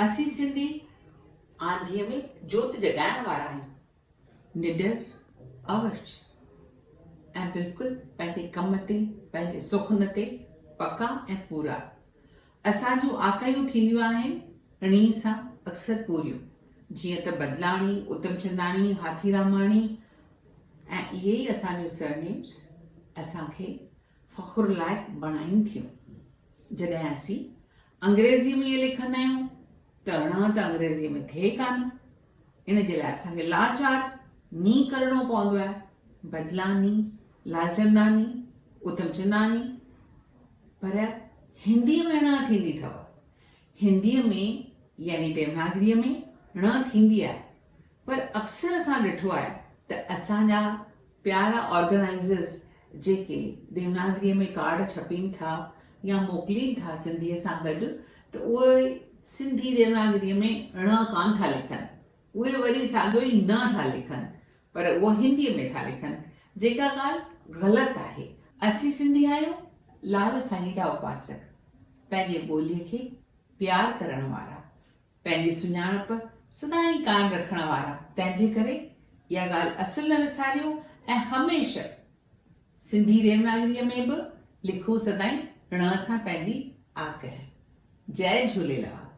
اسين سنڌي آنڌيء ۾ جوت جڳائڻ وارا آهيون. نڊر، اورچ ۽ بلڪل پنهنجي ڪم تي، پنهنجي سخن تي پڪا ۽ پورا. اسان جون آڪهيون ٿينديون آهن ڻي سان اڪثر پوريون، جيئن ته بدلاڻي، اتمچنداڻي، هاٿيراماڻي ۽ اهي ئي اسان جون سرنيمز اسان کي فخر لائق بڻائين ٿيون. جڏهن اسين انگريزيء ۾ اهي لکندا آهيون ته ڻ ته انگريزيء ۾ ٿئي ڪانه، ان جي لاء اسان کي لاچار ني ڪرڻو پوندو آهي، بدلاني، لالچنداني، اتمچنداني، پر هنديء ۾ ڻ ٿيندي اٿو. هنديء ۾ يعني ديوناگريء ۾ ڻ ٿيندي آهي، پر اڪثر اسان ڏٺو آهي ته اسان جا پيارا آرگنائيزرس جيڪي ديوناگريء ۾ ڪارڊ ڇپين ٿا يا موڪلين ٿا سنڌيء سان گڏ ته اهي سنڌي ديوناگريء ۾ ڻ ڪانه ٿا لکن، اهي وري ساڳيو ئي نه ٿا لکن، پر اهو هنديء ۾ ٿا لکن، جيڪا ڳالهه غلط آهي. اسين سنڌي آهيون لال سائينء جا اپاسڪ، پنهنجي ٻوليء کي پيار ڪرڻ وارا، پنهنجي سڃاڻپ سدائين قائم رکڻ وارا، تنهن جي ڪري اها ڳالهه اصل نه وساريو ۽ هميشه سنڌي ديوناگريء ۾ به لکو سدائين ڻ سان پنهنجي آڪهه. جئي جهوليلال.